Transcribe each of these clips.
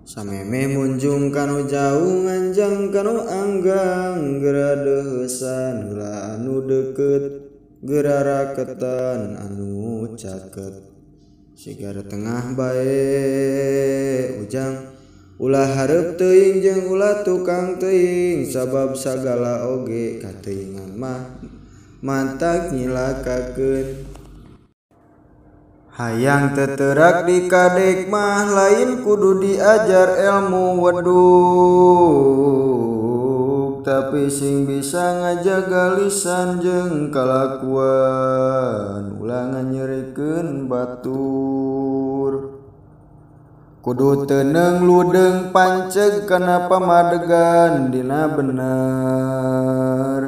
Samemeh munjung kanu jauh nganjang kanu anggang geura deuheusan heula anu deukeut geura raketan anu caket. Sigar tengah bae ujang ulah hareup teuing jeung ulah tukang teuing sabab sagala oge kateuingan mah mantak nyilakakeun. Hayang teterak di kadek mah lain kudu diajar ilmu weduk tapi sing bisa ngajaga lisan jeung kalakuan ulah nganyerikeun batur. Kudu teuneng ludeung panceg kana pamadegan dina bener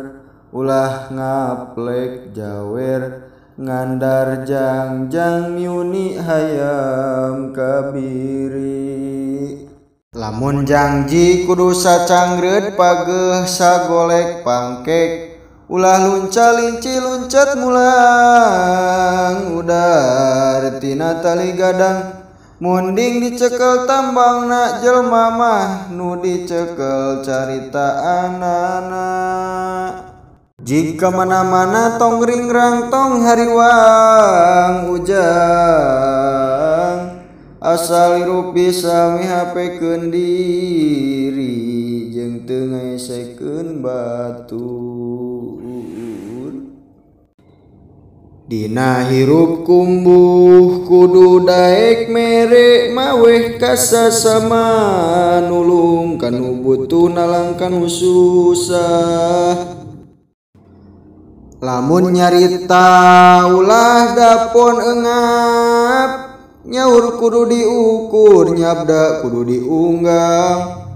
ulah ngaplek jawer ngandar jangjang miuni hayam kabiri. Lamun jangji kudu sacangreut pageuh sagolek pangkek ulah lunca linci luncat mulang udar tina tali gadang munding dicekel tambangna jelema mah nu dicekel caritaanana. Jika mana-mana tong ringrang tong hariwang ujang asal hirup bisa mihapekeun diri jeung teu ngaesekeun batur. Dina hirup kumbuh kudu daek mere maweh kasasama nulung kanu butuh nalang kanu susah. Lamun nyarita ulah dapon engap nyaur kudu diukur nyabda kudu diunggang.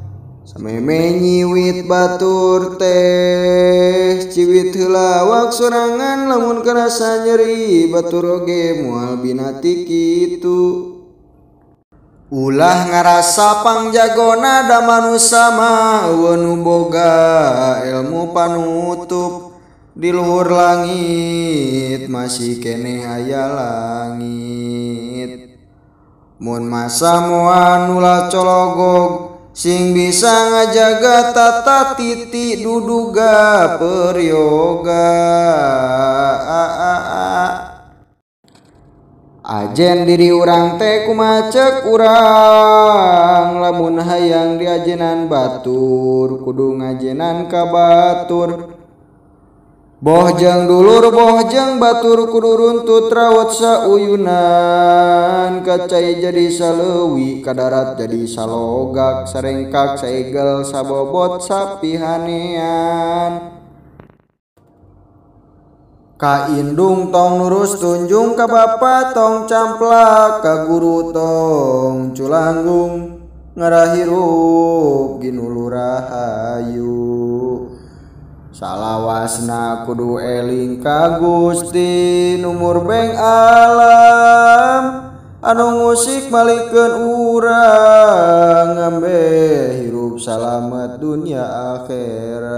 Sameme nyiwit batur teh ciwit heula wak sorangan lamun karasa nyeri batur oge moal binati kitu. Ulah ngarasa pangjagona da manusa mah eueuh nu boga ilmu panutup. Di luhur langit masih keneh aya langit. Mun masa moan ulah cologog sing bisa ngajaga tata titi duduga peryoga. Ajen diri urang teh kumaha ceuk urang lamun hayang diajenan batur kudu ngajenan ka batur. Boh jeung dulur boh jeung batur kudu runtut rawat sauyunan kacai jadi saleuwi kadarat jadi salogak sarengkak saegel sabobot sapihanean. Ka indung tong nurus tunjung ka bapa tong camplak ka guru tong culanggung ngarahirup ginulu rahayu. Salawasna kudu eling ka Gusti numur beng alam anu ngusik malikeun urang ngambe hirup salamet dunia akhirat.